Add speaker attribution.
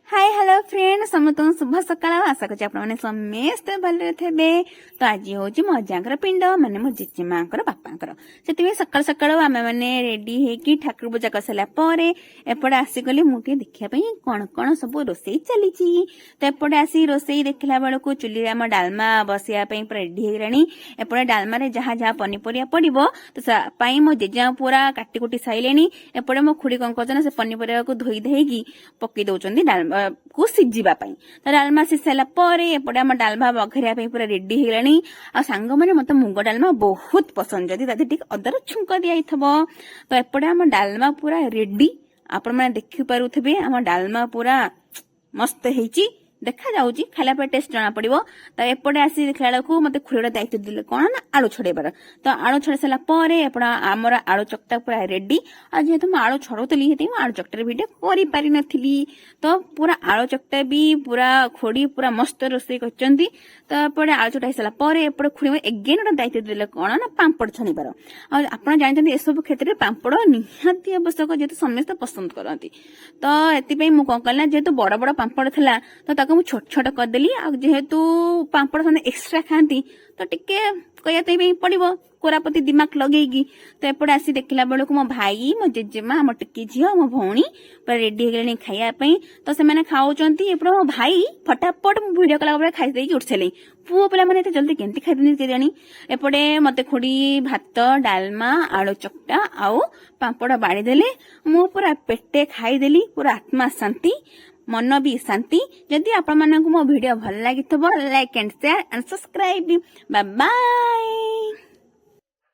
Speaker 1: High, hello friend, ସମସ୍ତଙ୍କୁ ଶୁଭ ସକାଳ। ଆଶା କରୁଛି ଆପଣମାନେ ସମସ୍ତେ ଭଲରେ ଥିବେ। ତ ଆଜି ହଉଛି ମୋ ଅଜାଙ୍କର ପିଣ୍ଡ, ମାନେ ମୋ ଜେଜେମାଙ୍କର ବାପାଙ୍କର। ସେଥିପାଇଁ ସକାଳୁ ସକାଳୁ ଆମେ ମାନେ ରେଡି ହେଇକି ଠାକୁର ପୂଜା କରିସାରିଲା ପରେ ଏପଟେ ଆସିଗଲି ମୁଁ ଟିକେ ଦେଖିବା ପାଇଁ କଣ କଣ ସବୁ ରୋଷେଇ ଚାଲିଛି। ତ ଏପଟେ ଆସି ରୋଷେଇ ଦେଖିଲା ବେଳକୁ ଚୁଲିରେ ଆମ ଡାଲମା ବସିବା ପାଇଁ ପୁରା ରେଡି ହେଇଗଲାଣି। ଏପଟେ ଡାଲମାରେ ଯାହା ଯାହା ପନିପରିବା ପଡିବ, ତ ସେ ପାଇଁ ମୋ ଜେଜେମା ପୁରା କାଟି କୁଟି ସାରିଲେଣି। ଏପଟେ ମୋ ଖୁଡି କଣ କରୁଛନ୍ତି ନା, ସେ ପନିପରିବାକୁ ଧୋଇ ଧୋଇକି ପକେଇ ଦଉଛନ୍ତି ଡାଲମାକୁ ସିଝିବା ପାଇଁ। ତ ଡାଲମା ସିଝି ସାରିଲା ପରେ ଏପଟେ ଆମ ଡାଲମା ବଘାରିବା ପାଇଁ ପୁରା ରେଡି ହେଇଗଲାଣି। ଆଉ ସାଙ୍ଗମାନେ, ମତେ ମୁଗ ଡାଲମା ବହୁତ ପସନ୍ଦ, ଯଦି ତା ଦେହରେ ଟିକେ ଅଦାର ଛୁଙ୍କ ଦିଆହେଇଥିବ। ତ ଏପଟେ ଆମ ଡାଲମା ପୁରା ରେଡି। ଆପଣମାନେ ଦେଖିପାରୁଥିବେ, ଆମ ଡାଲମା ପୁରା ମସ୍ତ ହେଇଛି, ଦେଖାଯାଉଛି। ଖାଇଲା ପରେ ଟେଷ୍ଟ ଜଣା ପଡିବ। ତ ଏପଟେ ଆସି ଦେଖିଲା ବେଳକୁ ମତେ ଖୁଡିର ଦାୟିତ୍ୱ ଦେଲେ କଣ ନା ଆଳୁ ଛଡେଇବାର। ତ ଆଳୁ ଛଡେଇ ସାରିଲା ପରେ ଏପଟ ଆମର ଆଳୁ ଚକଟା ପୁରା ରେଡି। ଆଉ ଯେହେତୁ ମୁଁ ଆଳୁ ଛଡଉଥିଲି, ସେଥିପାଇଁ ମୁଁ ଆଳୁ ଚକଟାର ଭିଡିଓ କରିପାରିନଥିଲି। ତ ପୁରା ଆଳୁ ଚକଟା ବି ପୁରା ଖୁଡି ପୁରା ମସ୍ତ ରୋଷେଇ କରିଛନ୍ତି। ତ ଏପଟେ ଆଳୁ ଚକଟା ହେଇସାରିଲା ପରେ ଏପଟେ ଖୁଡି ଏଗେନ୍ ଗୋଟେ ଦାୟିତ୍ୱ ଦେଲେ କଣ ନା ପାମ୍ପଡ଼ ଛାଣିବାର। ଆଉ ଆପଣ ଜାଣିଛନ୍ତି, ଏସବୁ କ୍ଷେତ୍ରରେ ପାମ୍ପଡ଼ ନିହାତି ଆବଶ୍ୟକ, ଯେହେତୁ ସମସ୍ତେ ପସନ୍ଦ କରନ୍ତି। ତ ଏଥିପାଇଁ ମୁଁ କଣ କଲି ନା, ଯେହେତୁ ବଡ ବଡ ପାମ୍ପଡ଼ ଥିଲା, ତ ତାକୁ ମୁଁ ଛୋଟ ଛୋଟ କରିଦେଲି। ଆଉ ଯେହେତୁ ପାମ୍ପଡ଼ ସେମାନେ ଏକ୍ସଟ୍ରା ଖାଆନ୍ତି, ତ ଟିକେ କହିବା ପାଇଁ ପଡିବ କୋରାପତି ଦିମାଗ ଲଗେଇକି। ତ ଏପଟେ ଆସି ଦେଖିଲା ବେଳକୁ ମୋ ଭାଇ, ମୋ ଜେଜେମା, ଆମ ଟିକି ଝିଅ, ମୋ ଭଉଣୀ ପୁରା ରେଡି ହେଇଗଲେଣି ଖାଇବା ପାଇଁ। ତ ସେମାନେ ଖାଉଛନ୍ତି। ଏପଟେ ମୋ ଭାଇ ଫଟାଫଟ ମୁଁ ଭିଡିଓ କଲା ପରେ ଖାଇ ଦେଇକି ଉଠି ସାରିଲେଣି। ପୁଅ ପିଲାମାନେ ଏତେ ଜଲ୍ଦି କେମିତି ଖାଇଦିଅନ୍ତି କେଜାଣି। ଏପଟେ ମତେ ଖୁଡି ଭାତ, ଡାଲମା, ଆଳୁ ଚକଟା ଆଉ ପାମ୍ପଡ଼ ବାଢିଦେଲେ। ମୁଁ ପୁରା ପେଟେ ଖାଇଦେଲି, ପୁରା ଆତ୍ମା ଶାନ୍ତି, ମନ ବି ଶାନ୍ତି। ଯଦି ଆପଣମାନଙ୍କୁ ମୋ ଭିଡିଓ ଭଲ ଲାଗିଥିବ, like and share and subscribe. Bye bye.